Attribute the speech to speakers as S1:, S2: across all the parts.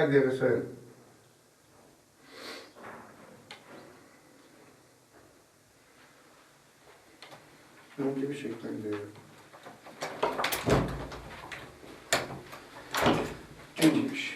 S1: یک دقیقه سایل. اونجا بشه یک دقیقه. اینجا بشه.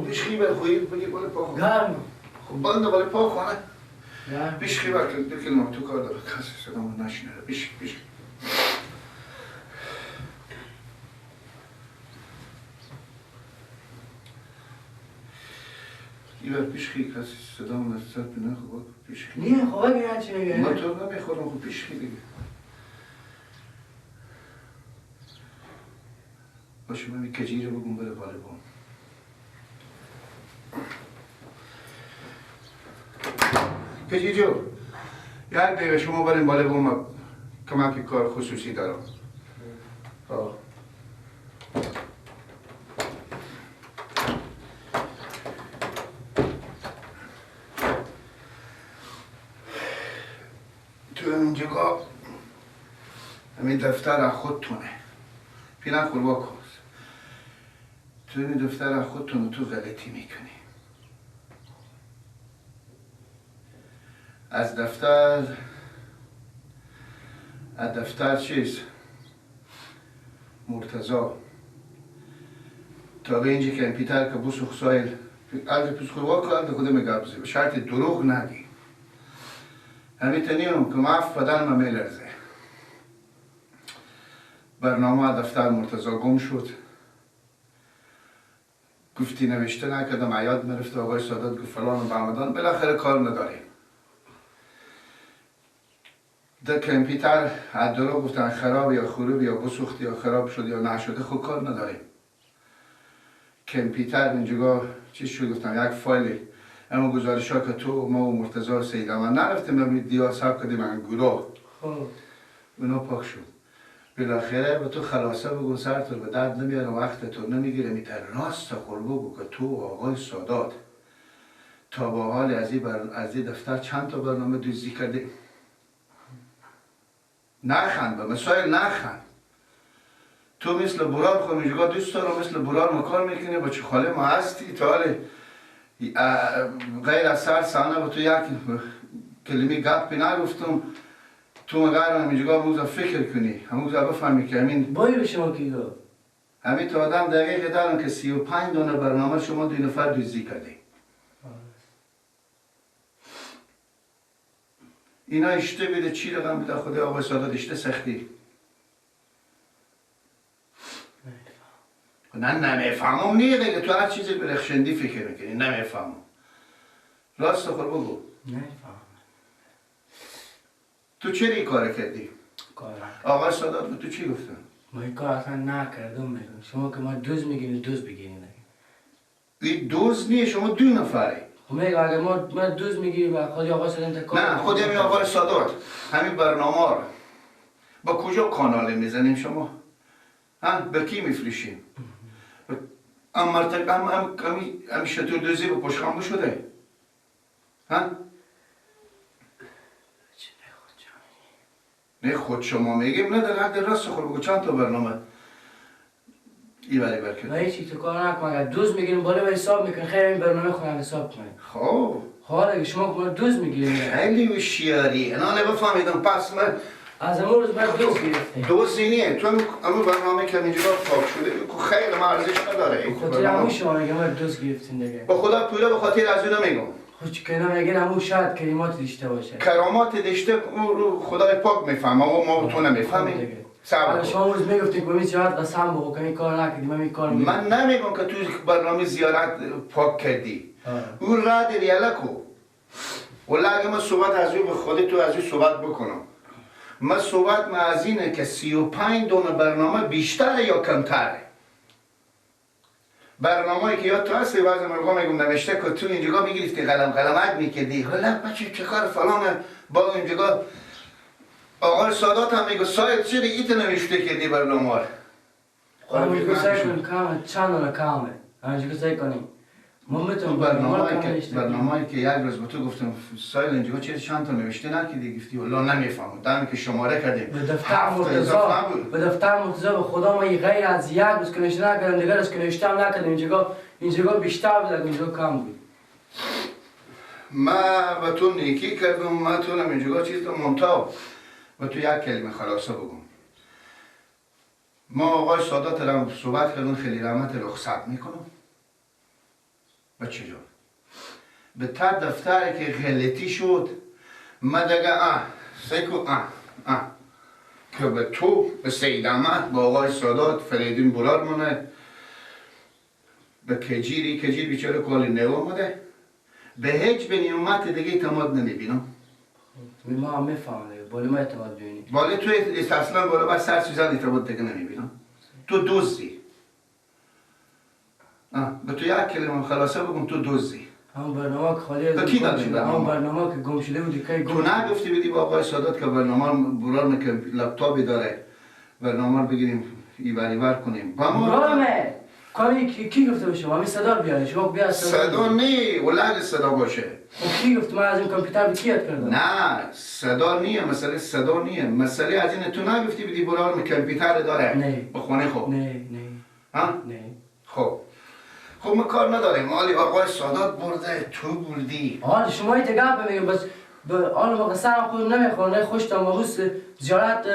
S1: بشخی بر خویی بگی بالا پا خونه.
S2: گرم.
S1: خب بند بالا پا خونه. بشخی بر دو کلمه تو کار داره کسی صدامو نشنیده. بشخی بشخی. ایبر بشخی کسی صدامو نشنیده نه خب بشخی.
S2: نه خب اگه هرچی میگه.
S1: من تو نمیخورم خب بشخی دیگه. باشه من کجی رو بگم بره بالا بام. کجی جو یک دقیقه شما بریم بالا بام کمک کار خصوصی دارم. آه. تو اینجا همین دفتر خودتونه. پیرن خوروا کن. تو این دفتر خودتون تو غلطی میکنی. از دفتر چیز مرتضا تا به اینجا که پیتر که بوسخ سایل الده پس خوروا که الده خودم گبزی به شرط دروغ نگی. همین تنیم که معف بدن ما میلرزه. برنامه دفتر مرتضا گم شد. گفتی نوشته نکردم عیاد مرفت آقای سادات گفت فلان و بهمدان بالاخره کار نداریم. در کامپیوتر از دروغ گفتن خراب یا خروب یا بسوخت یا خراب شد یا نشده خود کار نداریم. کامپیوتر اینجا چیز شد گفتن یک فایل اما گزارش ها که تو ما و مرتضی و سید احمد نرفتیم به دیار سب کردیم من گروه اونا پاک شد. بالاخره به تو خلاصه بگو سرتون به درد نمیاره وقت تو نمیگیره میتر راست خور بگو که تو آقای سادات تا با حال از این دفتر چند تا برنامه دزدی کردی؟ نخند به مسائل نخند. تو مثل برار خود اینجا دوست دارم مثل برار ما کار میکنی با چه خاله ما هستی تا حال غیر از سر صحنه با تو یک کلمه گپی نگفتم. تو مگر همینجا هموزا فکر کنی هموزا بفهمی که همین
S2: بایی به شما کی گفت؟
S1: همین تا آدم دقیقه دارم که 35 دانه برنامه شما دو نفر دزدی کردی. اینا اشته بیده چی رقم بیده خود آقای سادات اشته سختی. نه نمیفهمم نیه دیگه تو هر چیزی به رخشندی فکر میکنی نمیفهمم. راست خور بگو.
S2: نمیفهمم.
S1: تو چرا این کار کردی؟ آقای سادات به تو چی گفتن؟
S2: ما این کار اصلا نکردم میگم. شما که ما دوز میگیم دوز بگیریم.
S1: این دوز نیه شما دو نفره.
S2: خب میگم اگه ما دوز میگیریم و خود آقای سادات کار
S1: نه خود همین آقای سادات همین برنامه رو با کجا کانال میزنیم شما؟ ها به کی میفروشیم؟ ام مرتک ام ام ام شطور دوزی با پشخام شده؟ ها؟ نه خود شما میگیم نه در حد راست خور بگو چند تا برنامه ای بری برکت.
S2: نه هیچی تو کار نکن اگر دوز میگیریم بالا به حساب میکنیم خیلی این برنامه خودم حساب کنیم.
S1: خب
S2: حالا شما که دوز میگیریم
S1: خیلی هوشیاری اینا نفهمیدم پس من
S2: از امروز روز بعد دوز گرفتیم.
S1: دوز اینیه تو امروز برنامه که اینجا پاک شده خیلی ما ارزش نداره.
S2: خاطر همون شما میگم ما دوز گرفتیم دیگه.
S1: با خدا پوله به خاطر از اونو میگم.
S2: خب چه کنم اگر همون شاید کرامات داشته باشه.
S1: کرامات داشته اون رو خدای پاک میفهمه و ما تو نمیفهمیم.
S2: حالا شما روز میگفتید که من زیارت قسم بخور که این کار نکردی من این کار
S1: من نمیگم که تو برنامه زیارت پاک کردی. اون رد ریاله کو. والله اگه من صحبت از او به خودت تو از او صحبت بکنم. من صحبت ما از اینه که 35 دونه برنامه بیشتره یا کمتره. برنامه‌ای که یاد تو هستی بعضی موقع میگم نوشته که تو اینجا میگرفتی قلم قلمک میکردی حالا بچه چه کار فلانه با اینجا آقای سادات هم میگه ساید چرا ایت نوشته کردی برنامه رو؟
S2: خب سعی کنیم کم چند دانه کمه همینجوری سعی کنیم ما میتونم
S1: برنامه‌ای که یک روز به تو گفتم سایل اینجا چه چند تا نوشته نکردی گفتی والله نمیفهمم دمی که شماره کردیم
S2: به دفتر مرتضی به دفتر مرتضی به خدا ما غیر از یک روز که نوشته نکردم دیگر روز که نوشته هم نکردم اینجا بیشتر بود اینجا کم بود.
S1: ما به تو نیکی کردم ما تو اینجا چیز منتها به تو یک کلمه خلاصه بگم. ما آقای سادات را صحبت کردم خیلی رحمت رخصت میکنم به چجا؟ به تا دفتری که غلطی شد ما دیگه سیکو که به تو به سید احمد به آقای سادات فریدون بلار مونه به کجیری کجیر بیچاره کالی نو آمده به هیچ به نیومت دیگه اعتماد نمیبینم.
S2: ما هم میفهمم دیگه بالی ما اعتماد ببینی
S1: بالی تو اصلا بالا بر سر سوزن اعتماد دیگه نمیبینم. تو دزدی. به تو یک کلمه خلاصه بگم تو دزدی.
S2: همون برنامه که خالی از گم شده همون برنامه که گم شده بودی کی گم
S1: تو نگفتی بدی با آقای سادات که برنامه برارم که لپتاپی داره برنامه رو بگیریم ایور کنیم.
S2: برارمه کاری کی گفته به شما؟ همین صدا رو بیاره شما بیا
S1: صدا نی ولاد صدا باشه.
S2: خب کی گفت من از این کامپیوتر به کی یاد کردم؟
S1: نه صدا نیه مسئله صدا نیه مسئله از این تو نگفتی بدی برارم کامپیوتر داره
S2: نه
S1: به خونه خب
S2: نه نه
S1: ها
S2: نه
S1: خب خب ما کار نداریم. آلی آقای سادات برده تو بردی.
S2: آره شما ایت گپ میگم بس آن موقع سرم خود نمیخوره خوشتم امروز زیارت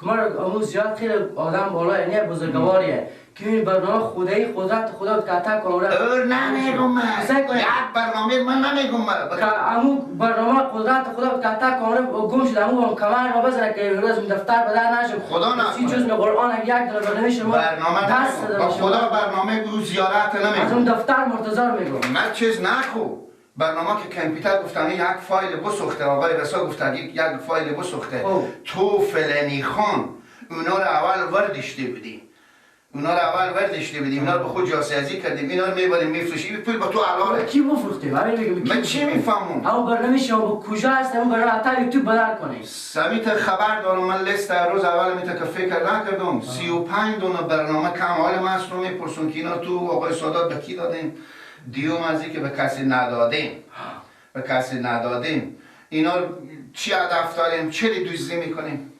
S2: کمر امروز زیارت خیلی آدم بالا یعنی بزرگواریه که این برنامه خدایی قدرت خدا که تا کنه
S1: نه نمیگم من یک برنامه من نمیگم
S2: که امو برنامه قدرت خدا که تا کنه گم شد امو کمر ما بزنه که روز دفتر بدر نشه
S1: خدا نه
S2: جز قرآن یک دونه برنامه شما
S1: برنامه با خدا برنامه او زیارت نمیگم
S2: از اون دفتر مرتضی رو میگم
S1: من چیز نخو برنامه که کامپیوتر گفتن یک فایل بسوخته آقای رسا گفتن یک فایل بسوخته تو فلانی خان اونا رو اول وردشته بودی اونا رو اول وردشته بودیم اینا رو به خود جاسازی کردیم اینا رو میبریم میفروشیم پول با تو علاوه
S2: کی بفروختیم همین میگم
S1: من چی میفهمم
S2: همون برنامه شما با کجا هست همون برنامه حتی یوتیوب بدل کنید
S1: سمیت خبر دارم من لیست روز اول میته که فکر نکردم 35 دونه برنامه کم حال من اصلا میپرسم که اینا تو آقای سادات به کی دادیم دیوم از که به کسی ندادیم به کسی ندادیم اینا چی هدف داریم چه دوزی میکنیم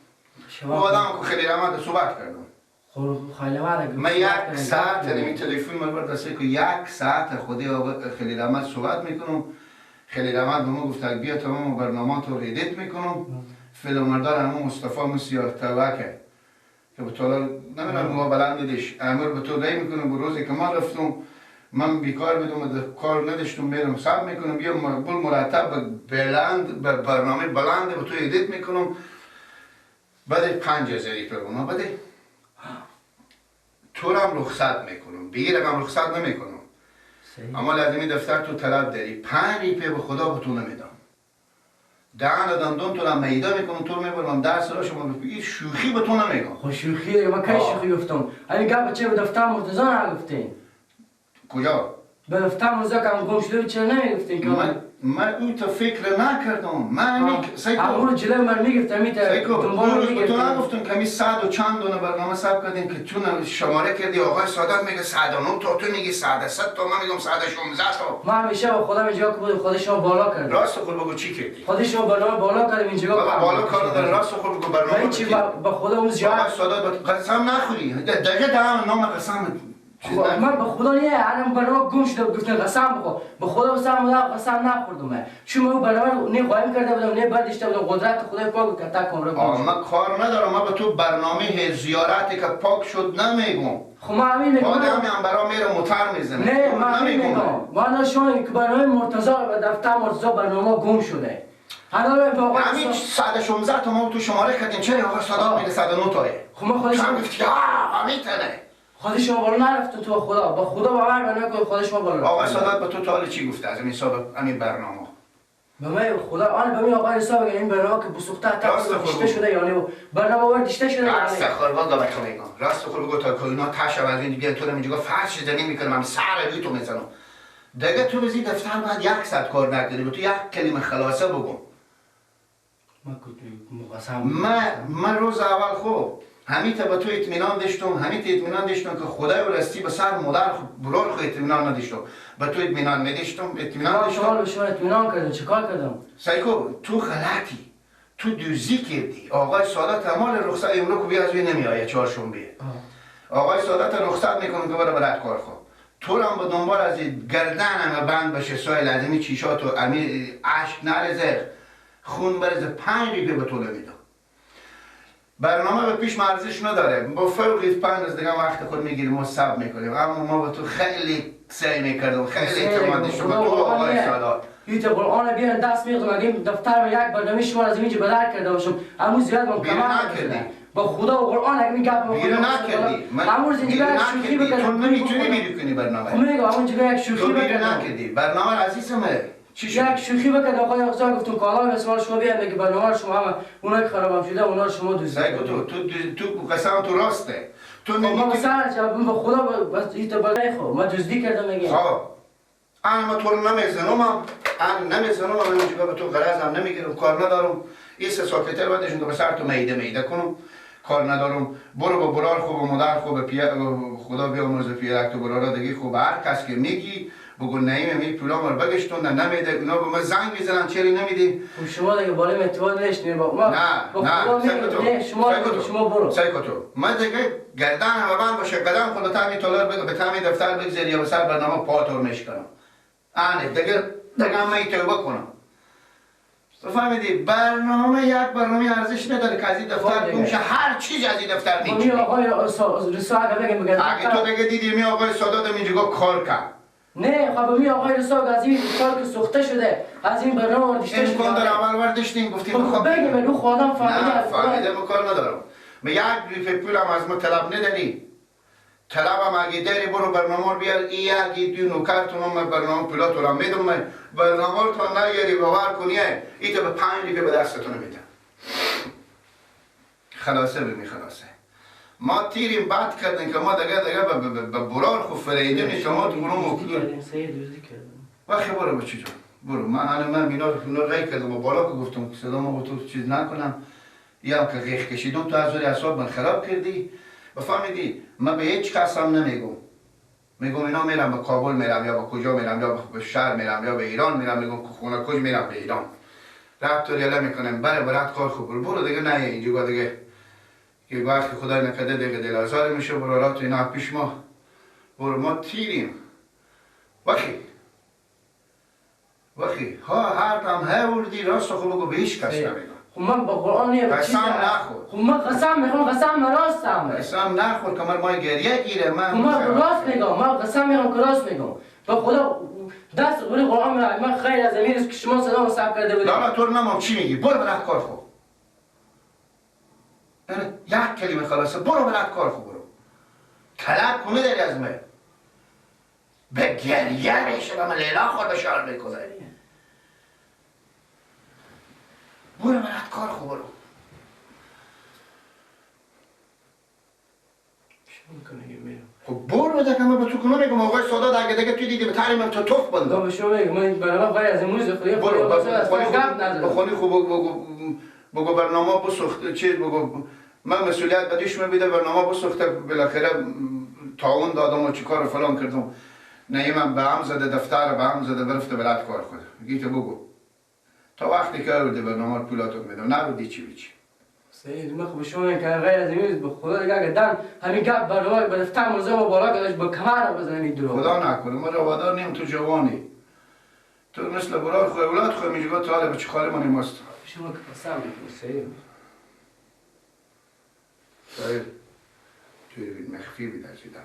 S1: با آدم که خیلی رحمت صحبت کردم من یک ساعت این تلفن من بر دسته که یک ساعت خودی آقا خیلی رحمت صحبت میکنم خیلی رحمت به ما گفت بیا تمام برنامه‌ات رو edit میکنم فیلمبردار همون مصطفی مسیح توکه که به طول نمیدونم ما بلند دیدش امر به تو ری میکنم به روزی که من رفتم من بیکار بودم کار نداشتم میرم صبر میکنم بیا مقبول مرتب بلند برنامه بلند به تو edit میکنم بعد 5000 ریپل اونا بده تو رو هم رخصت میکنم به یه رقم رخصت نمیکنم اما لازمی دفتر تو طلب داری 5 ریپه به خدا به تو نمیدم دهن دندون تو رو میدا میکنم تو رو میبرم درس را شما این شوخی به تو نمیگم.
S2: خب شوخی من کی شوخی گفتم؟ همین گپ چه به دفتر مرتضی نگفتین؟
S1: کجا؟
S2: به دفتر مرتضی که هم گم شده چرا نمیگفتین که
S1: من او تا فکر نکردم. من
S2: همون جلوی من میگفتم
S1: دنبال میگفتم تو نگفتم که می 100 و چند دونه برنامه ثبت کردیم که تو شماره کردی آقای سادات میگه 109 تا تو میگی 103 تا من میگم 116 تا.
S2: من همیشه با خودم اینجا که بود خود شما بالا کردم.
S1: راست خود بگو چی کردی؟
S2: خود شما برنامه بالا کردیم اینجا
S1: بالا کار داره. راست خود بگو برنامه
S2: چی با خودم اون زیاد
S1: آقای سادات قسم نخوری دقیقه دهم نام قسم
S2: من به خدا نه الان برنامه گم شده گفتن قسم بخور به خدا قسم قسم نخوردم چون من برنامه نه قایم کرده بودم نه برداشته بودم قدرت خدای پاک که تا کامرا گم
S1: من کار ندارم. من به تو برنامه زیارتی که پاک شد نمیگم.
S2: خب من همین میگم
S1: آدم هم برام میره موتر میزنه.
S2: نه من نمیگم. من شما که برنامه مرتضی و دفتر مرتضی برنامه گم شده
S1: همین 116 تا ما تو شماره کردیم چرا آقا سادات میگه 109 تاه؟
S2: خب من خودش
S1: گفت همین تنه
S2: خود شما بالا نرفتون تو خدا با خدا باور نکن خود شما بالا.
S1: آقا سادات به تو تا حالا چی گفته از این حساب همین برنامه؟
S2: به من خدا آن به من آقا حساب این برنامه که بسوخته تا دیشته شده یعنی برنامه ور دیشته شده
S1: راست خربان دابت تو میگم راست خور بگو تا که اینا تش از این بیا تو رو میگه فرش زنی میکنم من سر روی تو میزنم دیگه. تو بزی دفتر بعد یک ساعت کار نکردی به تو یک کلمه خلاصه بگم.
S2: من
S1: من روز اول خب همین تا با تو اطمینان داشتم، همین تا اطمینان داشتم که خدای و راستی به سر مادر برار خو اطمینان نداشتم. به تو اطمینان نداشتم، اطمینان داشتم.
S2: شما به شما اطمینان کردم، چیکار کردم؟
S1: سایکو تو غلطی. تو دوزی کردی. آقای سادات مال رخصت امروز که بیا از وی نمیآید چهارشنبه. آقای سادات رخصت میکنه که برای برات کار خو. تو هم به دنبال از گردنم بند باشه سایل از این چیشات و امی اشک نرزه خون برزه 5 ریپه به تو نمیدم. برنامه به پیش ارزش نداره. با فوق 5 روز دیگه وقت خود میگیریم و صبر میکنیم. اما ما به تو خیلی سعی میکردم، خیلی اعتماد داشتم به تو آقای سادات.
S2: هیچ قرآن بیان دست می‌خورم اگه دفتر یک برنامه شما از اینجا بدر کرده باشم امروز زیاد من کمال نکردی. با خدا و قرآن اگه میگم
S1: بیرون نکردی.
S2: امروز اینجا یک شوخی بکردم.
S1: تو نمیتونی بیرون کنی برنامه.
S2: خب میگم اونجا یک شوخی بکردم.
S1: نکردی. برنامه عزیزمه. چی شد؟
S2: یک شوخی بکردم. آقای اقصا گفتم کالا مثال شما بیان میگه برنامه شما هم اونا که خرابم شده اونا شما دوست.
S1: تو تو قسم تو راسته. تو نمیتونی.
S2: سر با خدا بس هیچ بالای خو ما دزدی کردم میگه.
S1: خب انا ما تو رو نمیزنم، انا نمیزنم، من اینجا به تو غرضم نمیگیرم، کار ندارم. این سه ساکتر بعدشون که به سر تو میده میده کنم، کار ندارم. برو با برار خوب و مادر خوب خدا بیامرزه پیرک تو برارا دیگه خوب. هر کس که میگی بگو نعیم می پولام رو بگشتون نمیده، اونا به ما زنگ میزنن چرا نمیدی؟
S2: خب شما دیگه بالای اعتماد نشین با ما.
S1: نه نه
S2: شما برو.
S1: سایکو من دیگه گردن هم بند باشه قدم خود تا می تولار بگو به تعمی دفتر بگذاری یا به سر برنامه پاتور میشکنم. آنه دیگه من توبه کنم. تو فهمیدی برنامه یک برنامه ارزش نداره که از این دفتر گم شه، هر چیز از این دفتر میچینی.
S2: می آقای رسا اگه بگم بگم
S1: اگه تو دیگه دیدی می آقای سادات اینجا کار کرد.
S2: نه خب می آقای رسا از این کار که سوخته شده از این برنامه ورداشته شده.
S1: امکان داره اول ورداشتیم گفتیم
S2: خب بگم من خودم فهمیدم.
S1: نه فهمیده من کار ندارم. من یک ریف پولم از ما طلب نداری. طلبم اگه داری برو برنامه رو بیار. ای اگه دو نوکرتون من برنامه پولاتون رو میدم. من برنامه رو تا نیاری باور کنی ای تا به 5 ریپه به دستتون میدم. خلاصه بمی خلاصه ما تیریم بد کردن که ما دیگه به برار خو فریدیم که ما تو گروه
S2: مکلون سید دوزی کردم.
S1: وقتی برو بچه جان برو. من اینا رو غیر کردم و بالا که گفتم که صدا ما با تو چیز نکنم یا که غیخ کشیدم تو از اعصاب من خراب کردی. بفهمیدی من به هیچ کس هم نمیگم. میگم اینا میرم به کابل میرم یا به کجا میرم یا به شهر میرم یا به ایران میرم. میگم که خونه کجا میرم به ایران. رفت تو یله میکنم بره برات کار خوب برو برو دیگه. نه اینجا دیگه که وقتی خدای نکرده دیگه دل آزار میشه برو تو اینا پیش ما برو. ما تیریم وقتی وقتی ها هر تام هوردی راست خوب بگو به هیچ کس نمیگم.
S2: خب من با قرآن یه
S1: قسم نخور.
S2: خب من قسم میخورم قسم من راستم.
S1: قسم نخور که من مای گریه گیره. من
S2: من راست میگم. من قسم میخورم که راست میگم. با خدا دست روی قرآن من خیر از امیر است که شما صدا صبر کرده بودید.
S1: نه تو نمام چی میگی؟ برو برات کار خو. یک کلمه خلاصه برو برات کار خو برو. طلب کنه داری از من. به گریه میشه من لیلا خود بشار میکنه. برو برات کار خو برو. خب برو دیگه من به تو کنم میگم آقای سادات اگه دیگه تو دیدی به تعلیم تو توف بنده.
S2: به شما میگم من برنامه غیر از امروز خودی
S1: برو به خونی خو بگو برنامه بسوخت چیز بگو من مسئولیت بدیش میده برنامه بسوخته بالاخره تعاون دادم و چیکار و فلان کردم. نه من به هم زده دفتر به هم زده برفته بلد کار خود. گیت بگو تا وقتی که آورده برنامه پولاتو میدم نبودی چی بیچی.
S2: سید من خب شما این که غیر از امروز به خدا دیگه اگه دم همین گپ برنامه به دفتر مرزا و بالا گذاشت با کمر بزنم این درو.
S1: خدا نکنه ما روادار نیم. تو جوانی تو مثل برار خو اولاد خو میگه تو حالا به چه خاله من ماست.
S2: شما که قسم میخورم سید
S1: سید تو مخفی بیدرزیدم.